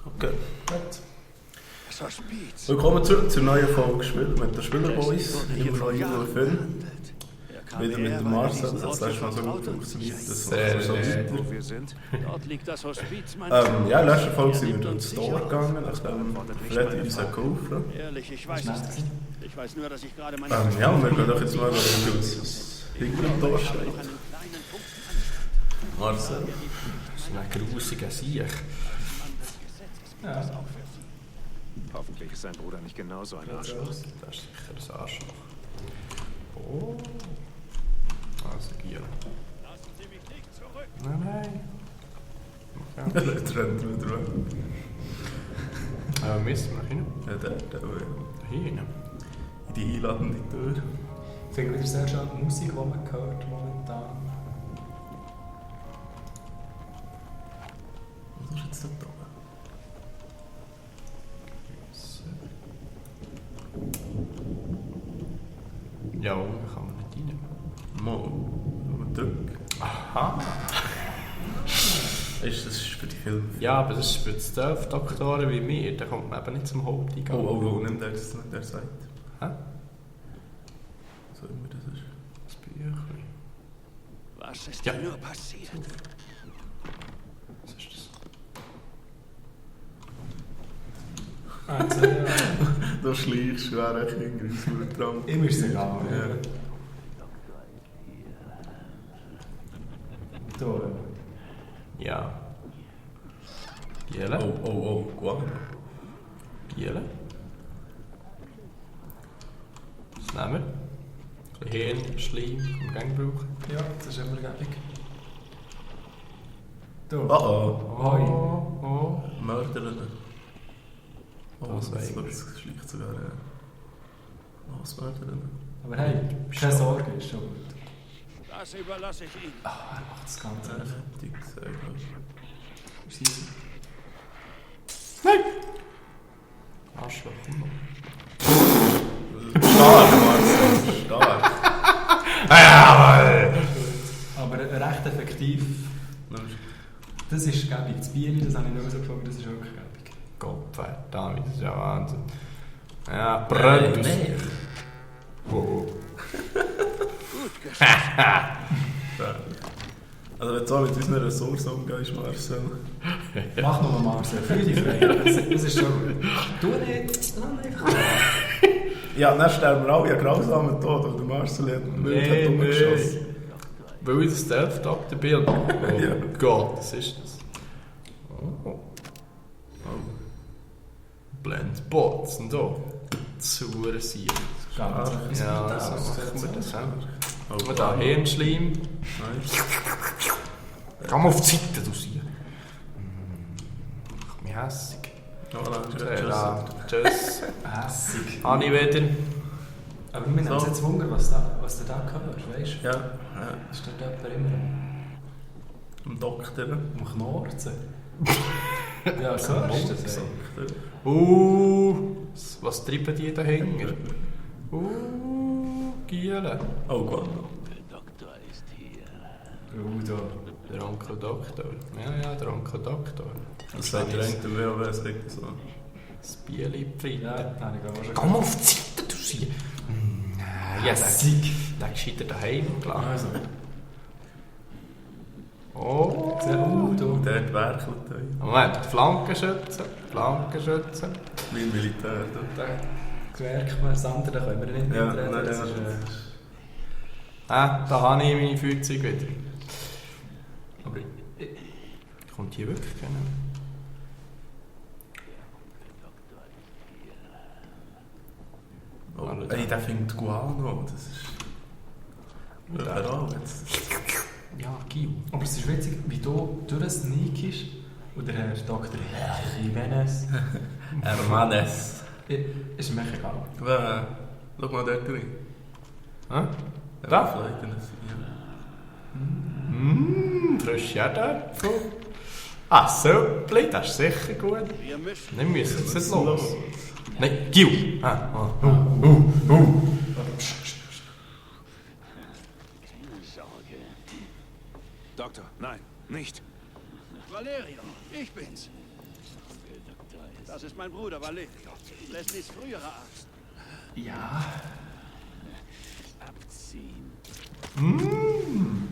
Okay. Das Hospiz. Willkommen zurück zur neuen Folge mit den Spielerboys. Immer noch Ivo und Finn. Wieder mit dem Marcel, das hat letztes Mal so gut funktioniert. Das war so weiter. Wir sind. Dort liegt das Hospiz, mein Ja, in der letzten Folge sind wir durch den Store gegangen, nachdem Freddy uns geholfen hat. Ehrlich, ich weiß es nicht. Ich weiß nur, dass ich gerade meine... Ja, und wir gehen doch jetzt mal das hinter dem Tor steht. Marcel. Das ist ein grusiger Sieg. Ja. Hoffentlich ist sein Bruder nicht genauso ein Arschloch. Das ist sicher ein Arschloch. Oh. Also Gier. Lassen Sie mich nicht zurück! Nein. Okay. Jetzt rennt er wieder weg. Müssen wir nach hinten? Ja, der Hier hinten. in die einladende Tür. Ich finde wieder sehr schön die Musik, die man hört momentan. Was ist jetzt dort oben? Ja, oben kann man nicht rein. Mal. Drück. Aha. Das ist für die Filme. Ja, aber das ist für die Stealth-Doktoren wie mir. Da kommt man eben nicht zum Haupteingang. Oh, nimm der das nicht, der Seite. Hä? So immer das ist. Das Büchlein. Was ist Ja. denn nur passiert? Was ist das? Also, ja. Da schleichst du schwere Kinder ins Urtraum. Ihm ist es egal. Ja. Da. Ja. Giele? Oh, Guano. Giele? Was nehmen wir? Ein bisschen Hirn, Schleim vom Gang brauchen. Ja, das ist immer gäbig. Da. Oh. Oh. Mörderin. Oh, Das das wär schleicht sogar. Was Mörderin? Aber hey, keine Sorge, ist schon gut. Das überlasse ich Ihnen. Ah, er macht das Ganze. Heftig gesagt, glaube ich. Ist easy. Arschloch. Stark, Marcel, stark. Aber recht effektiv. Das ist gäbig. Das Bier, das habe ich noch so gefunden, das ist wirklich gäbig. Gottverdammt, das ist ja Wahnsinn. Ja, brennt aus. Wow. Gut geschafft. Also wenn du so mit unseren Ressourcen umgehst, Marcel. Mach noch mal, Marcel. Fühl dich frei. Das ist schon gut. Du nicht. Lass einfach mal. Ja, dann sterben wir alle einen grausamen Tod, weil der Marcel hat Nee. umgeschossen. Weil ich der Stealth-Doktor bin. Oh Ja. Gott, was ist das? Oh. Blendbots und so. Zure sie. Ganz Ja, so machen wir das auch. Guck mal da, Hirnschleim. Nice. Komm auf die Seite, du sie. Mach mich hässig. Ja, tschüss. hässig. Anni wieder. Aber wir haben So. jetzt Wunder, was du da hörst, weißt du? Ja, Ist dort jemand immer am Doktor. am Knorzen? Ja, so hörst du das, ey. Was treiben die dahinter? Giele. Oh, Guano. Der Doktor ist hier. Da. Der Onkel Doktor. Ja, der Onkel Doktor. Das sagt der eine WoW, sagt so. Das Bieli pfeift. Ja, nein, ich glaube schon. Komm auf die Seite, du sie. Ja, der gescheiter daheim gelassen. Also, Oh. Der hat werkelt. Moment, Flankenschützen. Wie im Militär. da merkt man, das andere können wir nicht Ja, mitreden. nein, Das ja, ist, Da habe ich meine Feuerzeug wieder. Aber kommt hier wirklich keiner? Oh, ey, der findet Guano. Das ist. Überall jetzt. Ja, Gil. aber es ist witzig, wie du durchsneakst und der Herr Dr. Jimenez. Hermanes. Ist mir egal. Schau mal dort rein. Hä? Da? Da? Vielleicht Frisch Erdäpfel. Söppli, das ist sicher gut. Wir müssen. Dann müssen wir jetzt Was nicht ist los. los? Nein, Gil. Keine Sorge. Doktor, nein, nicht. Valerio, ich bin's. Das ist mein Bruder, Valet. Leslies früherer Arzt. Ja. Abziehen. Mm.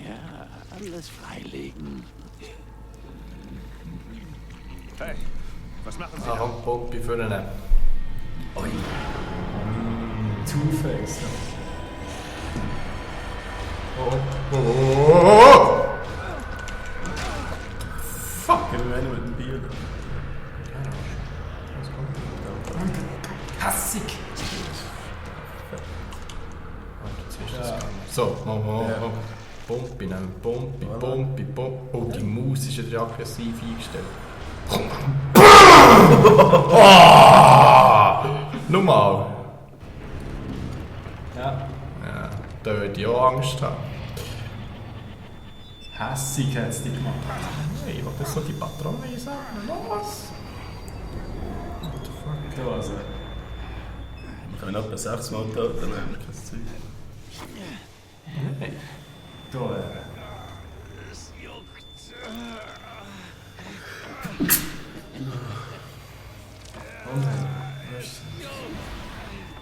Ja, alles freilegen. Hey, was machen Sie Ah, da? Handpumpe für einen. Ui. Two-Face. Fuck, gib mir einen mit dem Bier. Hassig. So, mal. Pumpe nehmen, Pumpe. Oh, die Maus ist wieder aggressiv eingestellt. Nochmal. Ja. Ja, da würde ich auch Angst haben. Hässig hat es dich gemacht. Hey, ich will das so die Patrone einsammeln. Was? What the fuck? Du also. Wir können etwa 6 Mal töten, dann haben wir kein Zeug. Hey. Du, Es juckt. Und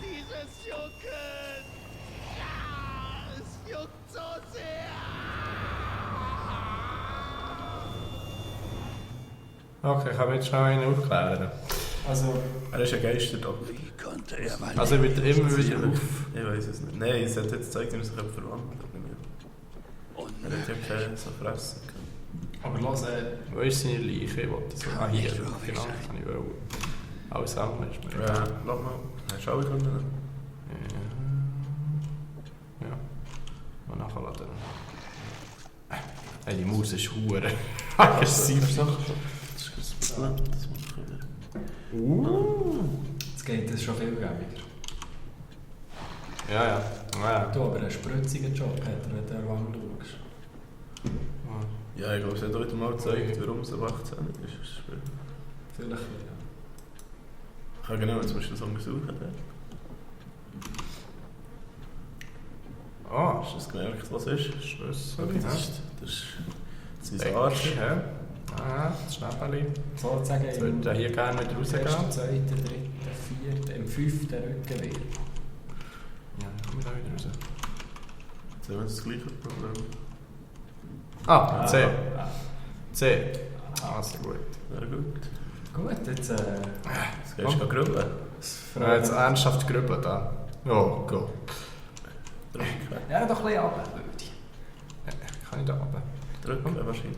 Dieses Jucken. Ja, es juckt so sehr. Okay, kann ich jetzt schnell einen aufklären. also, Er ist ein Geisterdoktor. Wie konnte er Valet? Also, er wird immer wieder auf. Ich weiß es nicht. Nein, es hat jetzt gezeigt, wie er sich verwandelt hat. Er hat ja keine so Fresse. aber los, Wo ist seine Leiche? Ich wollte so. Ah, hier. Genau, das kann ich wollen. Alles sammeln ist mir. Ja, lass mal. Hast du alle können? Ja. Mal nachladen. Hey, die Maus ist hure aggressiv. Das ist gut. Das muss ich wieder. jetzt geht es schon viel gäbiger. Ja. Du, aber einen spritzigen Job hat er, wenn du an Wand schaust. Ja, ich glaube, es hat heute mal gezeigt, warum es ab 18 ist. Vielleicht, ja. Ja, genau, jetzt musst du das untersuchen. Ah, Hast du das gemerkt, was ist? Schlüssel. Okay, das ist sein Arsch. Ja. Ah, das Schnäppeli. Sozusagen Jetzt würde er hier gerne wieder im rausgehen. ersten, zweiten, dritten, vierten, im fünften Rückenwehr. Ja, dann kommen wir da wieder raus. Jetzt haben wir das gleiche Problem. Ah, C. Ah. C. Ah, sehr gut. Wäre gut. Gut, jetzt Jetzt gehst du grübeln. Jetzt ernsthaft grübeln da. Oh Gott. Drücken. ja, doch ein bisschen runter, würde ich. Kann ich da runter? Drücken wahrscheinlich.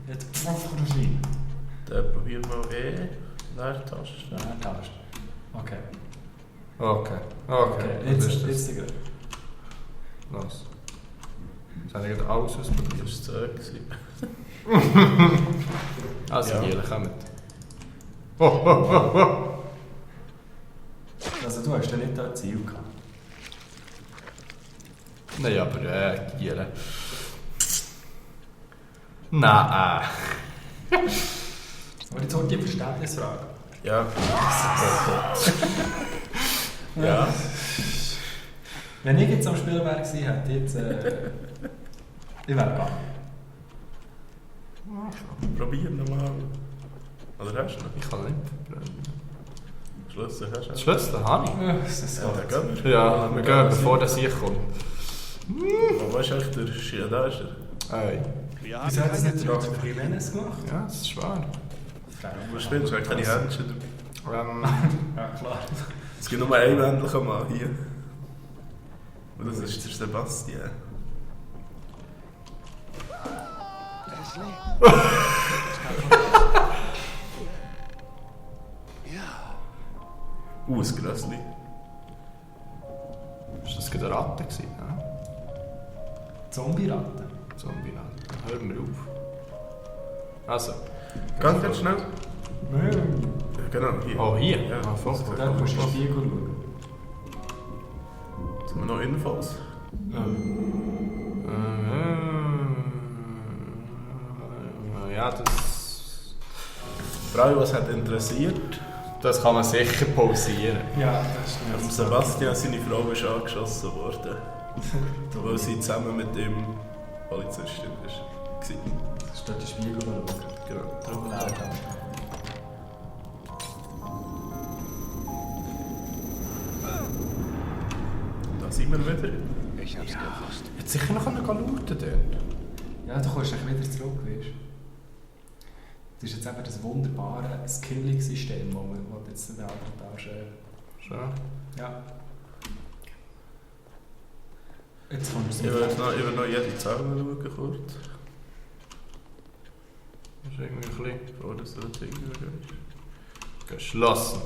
Jetzt pfff rein. Dann probieren wir mal E. Leertaste. Ja, Taste. Okay. Okay. Jetzt Was ist ist der Grund. Los. Jetzt habe ich gerade alles ausprobiert. Das war das gewesen. Also, Ja. hier kommt. Oh. Also du hast ja nicht das Ziel gehabt. Nein, aber Giele. Nein. Aber jetzt kommt die Verständnisfrage. Ja. Ja. Wenn ich jetzt am Spielberg gewesen hätte, jetzt... ich wäre gegangen. Probier nochmal. Oder hast du noch? Ich kann nicht. Schlüssel hast du? Schlüssel habe ich. Das ist Ja, dann gehen wir. Ja, wir gehen, bevor das hier kommt. Wo ist eigentlich der Schier? Da ist er. Ey. Wir haben Wieso hat es keine nicht Zeit. der Jimenez gemacht? Ja, das ist wahr. Du spielst, weil keine Händchen dabei. Ja, klar. Es gibt nur einen männlichen Mann hier. Und das ist der Sebastian. Ja, Ein Grössli. Ist das gerade eine Ratte gewesen? Ja? Zombie-Ratte. Zombie-Ratte. Hör mir auf. Also. Ganz ganz schnell. Nein. Ja, genau, hier. Oh, hier? Ja, Ah, voll. das- Da musst du in den Spiegel schauen. Jetzt haben wir noch Infos. Ja, das... Frage, was hat interessiert? Das kann man sicher pausieren. Ja, das Am stimmt. Sebastian, seine Frau ist angeschossen worden. Weil sie zusammen mit dem Polizistin ist. Das Statt den Spiegel schauen. Genau, drüber. Da sind wir wieder. Ich hab's gewusst. Hat sicher noch lauten dort. Ja, du kommst dann wieder zurück, weißt du. Das ist jetzt eben das wunderbare Skilling-System, das wir jetzt in der anderen Tasche... Schon. Ja. Jetzt kommst Ich du würde noch jede Zahl schauen, kurz. Das ist irgendwie ein bisschen, bevor das dort irgendwie ist. Geschlossen.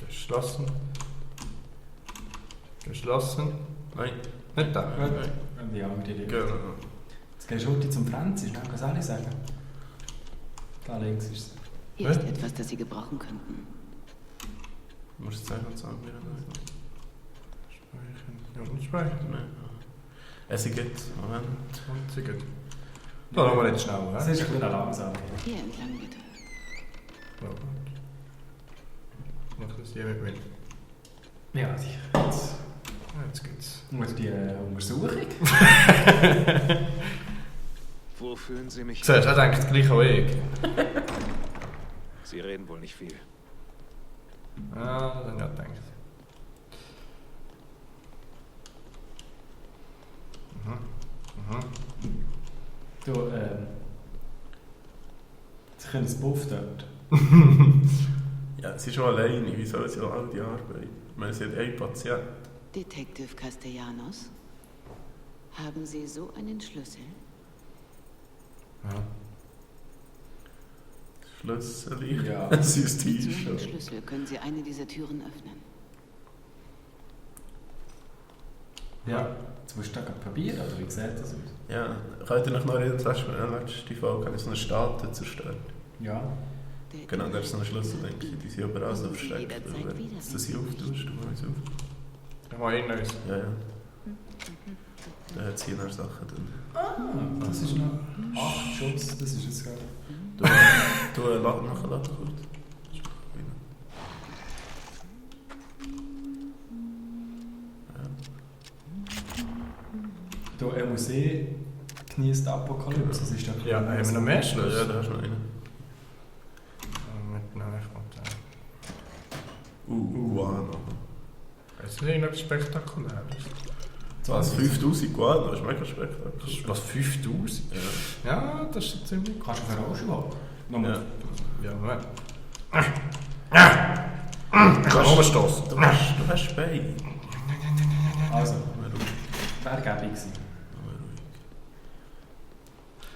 Geschlossen. Geschlossen. Nein, nicht da. Gut. Nein. Die andere Richtung. Genau. Jetzt gehst du heute zum Franzis, ne? Was soll ich sagen? Da links ist es. Hier ist etwas, das Sie gebrauchen könnten. Du musst zeigen und sagen, wir speichern. Ja, nicht speichern, ne? Es geht. Moment. Und sie geht. Da haben wir jetzt schnell, Es hä? ist ein bisschen langsam. Hier entlang bitte. Ja, gut. Mach das hier mit mir. Ja, sicher. Jetzt geht's. Muss die Untersuchung? Wo fühlen Sie mich? Siehst du, er denkt gleich auch ich. Sie reden wohl nicht viel. Ja, dann ja gedacht. Du, sie können das Buff dort. Ja, sie ist schon alleine. Wie soll sie all die Arbeit? Ich meine, sie hat einen Patienten. Detective Castellanos, haben Sie so einen Schlüssel? Ja. Schlüssel. Ja. Sie ist Mit die so einem schon. Schlüssel können Sie eine dieser Türen öffnen. Ja. Jetzt musst du da probieren, oder wie sieht das aus? Ja, könnt ihr euch noch erinnern, das in der letzten Folge habe ich so eine Statue zerstört. Ja. Der Genau, da ist so ein Schlüssel, denke ich. Die sind überall so Können Sie versteckt. jederzeit Wenn wieder, du sie wenn Sie auftust, du machst sie auf. Ich mache ihn neues. Ja, ja. Da hat sie noch Sachen drin. Ah, das ist noch 8 Schutz, das ist jetzt geil. Du, nachher laden kurz. Du, er muss genießt Apokalypse, das ist doch... Ja, haben wir noch mehr Ja, Schlüssel? da hast du noch einen. Nein, kommt der. Guano. Ist das irgendetwas Spektakuläres? Was, 5000 Guano? Das ist mega spektakulär. Was, 5000? Ja. Ja, das ist ziemlich cool. Kannst du verarschen haben? Ja. Ja, Moment. Ich kann rumstoßen. Du hast Beine. Also, Warum? wäre gäbig gewesen.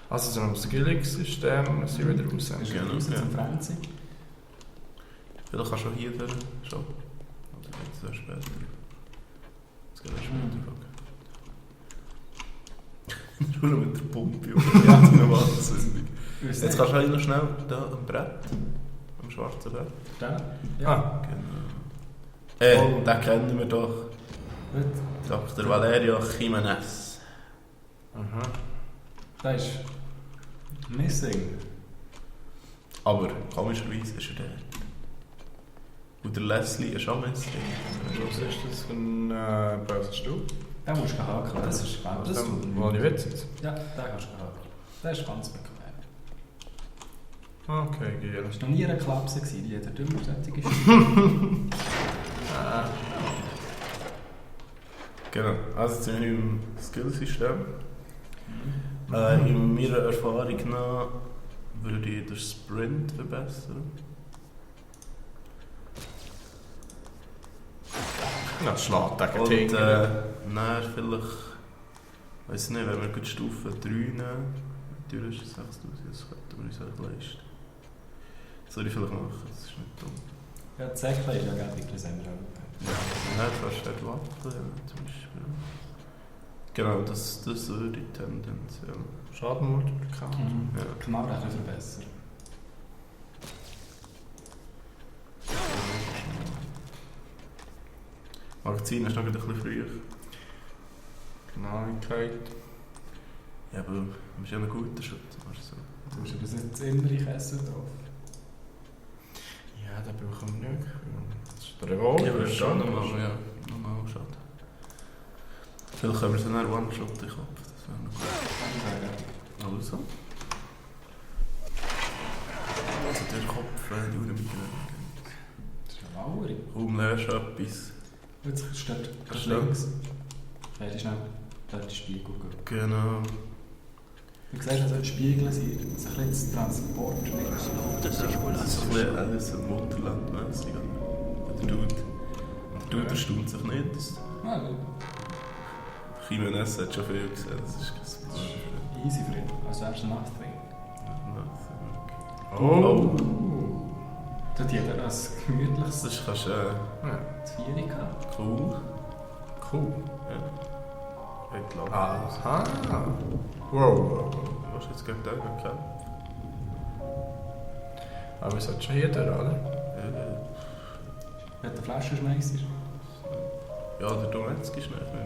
Also so ein Skilling-System sind wieder raus. Ist Genau, raus ja. zum Franzi. Vielleicht kannst du auch hier durch. Schon. Oder jetzt sehr später. Jetzt geht es später. Schau noch mit der Pumpe. Ja, noch wahnsinnig. Jetzt kannst du auch noch schnell da am Brett. Am schwarzen Brett. Da? Ja. Genau. Den kennen wir doch. Gut. Dr. Valerio Jimenez. Aha. Das ist... Missing. Aber komischerweise ist er dort. Und der Leslie ist auch Missing. Was ist das für ein böser Stuhl? Den musst du haken, das ist spannend. Das wo ich will jetzt. Ja, den kannst du haken. Der ist ganz bequem. Okay, geil. Das war noch nie eine Klapse, die hat immer solche Genau, also jetzt sind wir im Skillsystem. In meiner Erfahrung nach würde ich den Sprint verbessern. Ja, das schlägt gegen Und Tiger. dann vielleicht, weiß nicht, wenn wir gut Stufe 3 nehmen, natürlich ist es 6000, das könnten wir uns auch leisten. Das soll ich vielleicht machen, das ist nicht dumm. Ja, das Säckchen ist ja gäbig, das haben wir auch. Nein, fast nicht Waffen, ja, zum Beispiel. Genau, das würde ich tendenziell. Schadenmultiplikator. Ja. Knarre ein bisschen verbessern. Magazin ist noch ein bisschen früh. Genauigkeit. Ja, aber du bist ja ein guter Schütze, weißt du so. Du hast ja das jetzt immer in Kessel drauf. Ja, den brauchen wir nicht. Das ist der Revolver. Ja, aber ist schon schon nochmal, ja, nochmal schade. Vielleicht können wir so einen One-Shot in den Kopf. Das wäre noch gut. Also. Also der Kopf, die Uhr mit Das ist eine Mauer. Kaum lernst du etwas. Jetzt steht Das links. Werde schnell dort in den Spiegel gehen. Genau. Du siehst, dass ein Spiegel sein, so ein bisschen Transport. Das sich wohl Das ist ein bisschen alles so Mutterland-mässig. Der Dude erstaunt sich nicht. Ah, Jimenez hat schon viel gesehen, das ist kein Problem. easy für ihn. Als wärst du ein Nachtring. Oh! Dort hat er ein gemütliches Das kannst du Vierig gehabt. cool. Cool. Ja. Ich glaube. Aha! Wow! Du musst jetzt gegen den kämpfen. Aber wir sollten schon hier durch, oder? Wenn du Flaschenschmeißer. Ja, der Donetsk ist nicht mehr.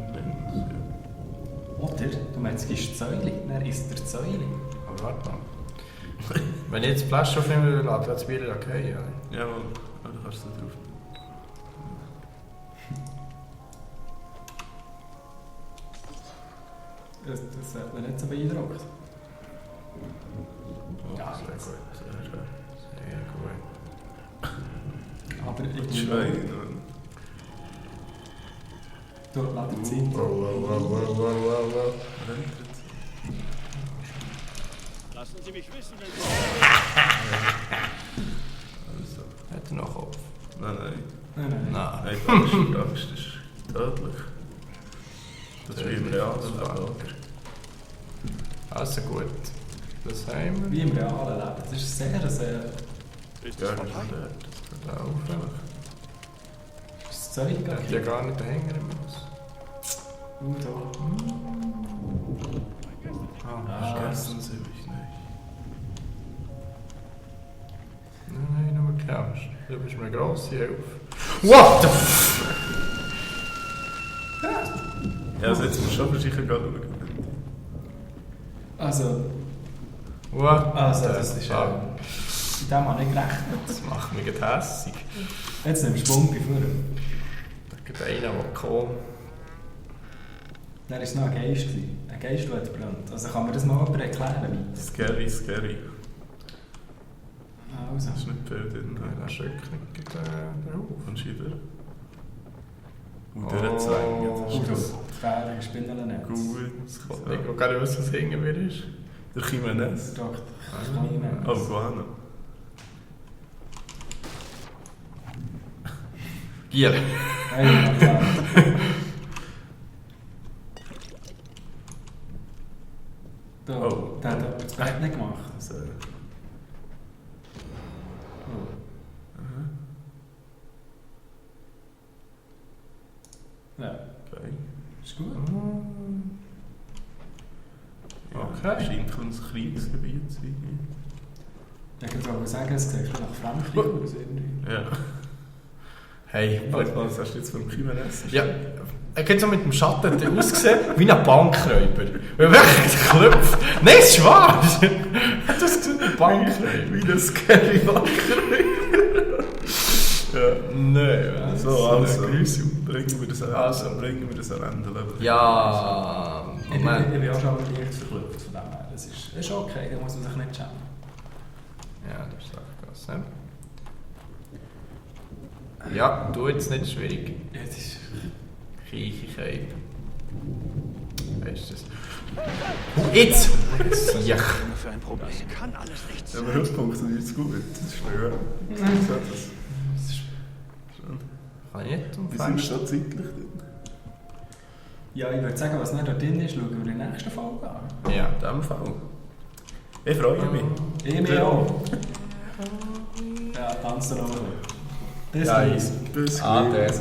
Oder du meinst, es ist Zäuli. Dann ist der Zäuli. Aber warte mal. Wenn ich jetzt die Flasche aufnehmen würde, dann das Bier okay, ja. Ja, Mann. Ja, da kannst du drauf. Das hat mich nicht so beeindruckt. Ja, sehr gut. Sehr gut. Aber Und irgendwie... Schwein. Du lässt die Zeit. Wow. Lassen Sie mich wissen, wenn Sie... Also. Hat er noch Kopf? Nein. Nein. Nein. Das ist tödlich. Das ist wie im realen Leben. Also gut. Das haben wir. Wie im realen Leben. Das ist sehr... Ist Ja, es das vorbei? ist Da auf. Das Zäuli Der hat ja gar nicht den Hänger im Haus. doch. Vergessen Sie mich nicht. Nein, nur kennst. Du bist mir eine grosse Hilfe. What the f... Ja, also jetzt musst du schon sicher schauen. Also... What? das ist... Ah, Mit dem habe ich gerechnet. das macht mich gerade hässig. Jetzt nimmst du Schwung bei vorne. Da gibt einer, der kommt. Dann war es noch ein Geist. Ein Geist, der hat gebrannt. Also kann man das mal jemand erklären? Scary. Also. Das ist nicht viel drin. Nein, das ist wirklich der Hof. Von Schieber. Und der Zwänge. Gut, gefährliche Spinnennetz. Gut. Ich will gar nicht wissen, was hinten wieder ist. Der Jimenez. Doch, kleine. Oh, Guano. Gier. Hey, klar. Da, Oh. der hat das Bett nicht gemacht. Also, Ja, okay. ist gut. Ja, Okay. Scheint ein Kriegsgebiet zu sein. Ich wollte sagen, es sieht nach Frankreich aus. Irgendwie. Ja. Hey, Was hast du jetzt vom Jimenez? ja, er hat so mit dem Schatten ausgesehen wie ein Bankräuber. Weil wirklich klopft. Nein, es ist wahr! Er hat ausgesehen wie ein Bankräuber. Wie ein Scary Bankräuber. Ja. Nein, So, also. Grüße. Bringen wir das am Ende. Ja, Ich bin Moment. auch schon leicht verklopft von dem her. Das ist okay, da muss man sich nicht schämen. Ja, das ist einfach das, ne? Ja, du jetzt nicht schwierig. Ja, das ist... Kriechigkeit. Weißt du das? Jetzt! Siech! Für ein Problem. Das kann alles nichts Ja, sein. aber heute funktioniert es gut. Das ist schwer. Das Kann ich nicht Wie sind umfangen? wir schon zeitlich drin? Ja, ich würde sagen, was nicht da drin ist, schauen wir in der nächsten Folge an. Ja. In dem Fall. Ich freue mich. Ich mich auch. Ja, tanzen noch mal. Bis Ja, gleich. easy. Bis Ade. gleich.